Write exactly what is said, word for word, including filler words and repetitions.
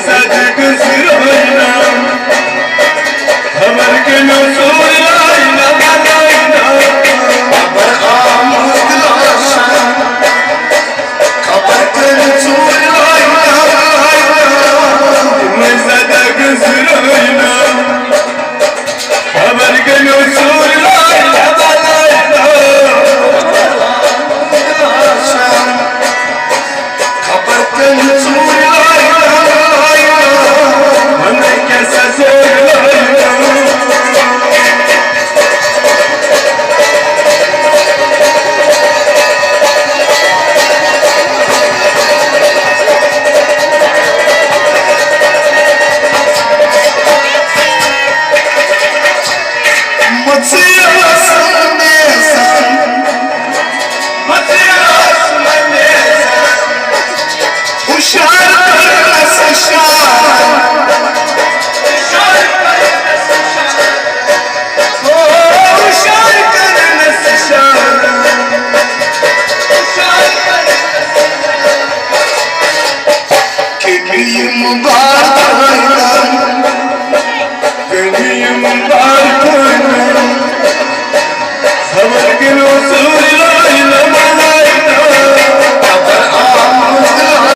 صدقہٕ زٕ رٲینا، خبر کٔمۍ اوس ژوٗرِ لٲینا، لٲینا۔ خبر آمُت لاشن، خبر کٔمۍ ژوٗرِ لٲینا، لٲینا۔ یِمَے صدقہٕ زٕ رٲینا، خبر کٔمۍ اوس ژوٗرِ لٲینا، لٲینا۔ خبر کٔمۍ ژوٗرِ لٲینا، لٲینا۔ وَنَے کیٛاہ سا ژوٗرِ لٲینا۔ مٔژٕے ٲس میزان، مٔژٕے ٲس میزان۔ ہُشار کٔرنَس اِشارٕ۔ ہُشار کٔرنَس اِشارٕ۔ او، ہُشار کٔرنَس اِشارٕ۔ ہُشار کٔرنَس اِشارٕ۔ کِنہٕ یِم بار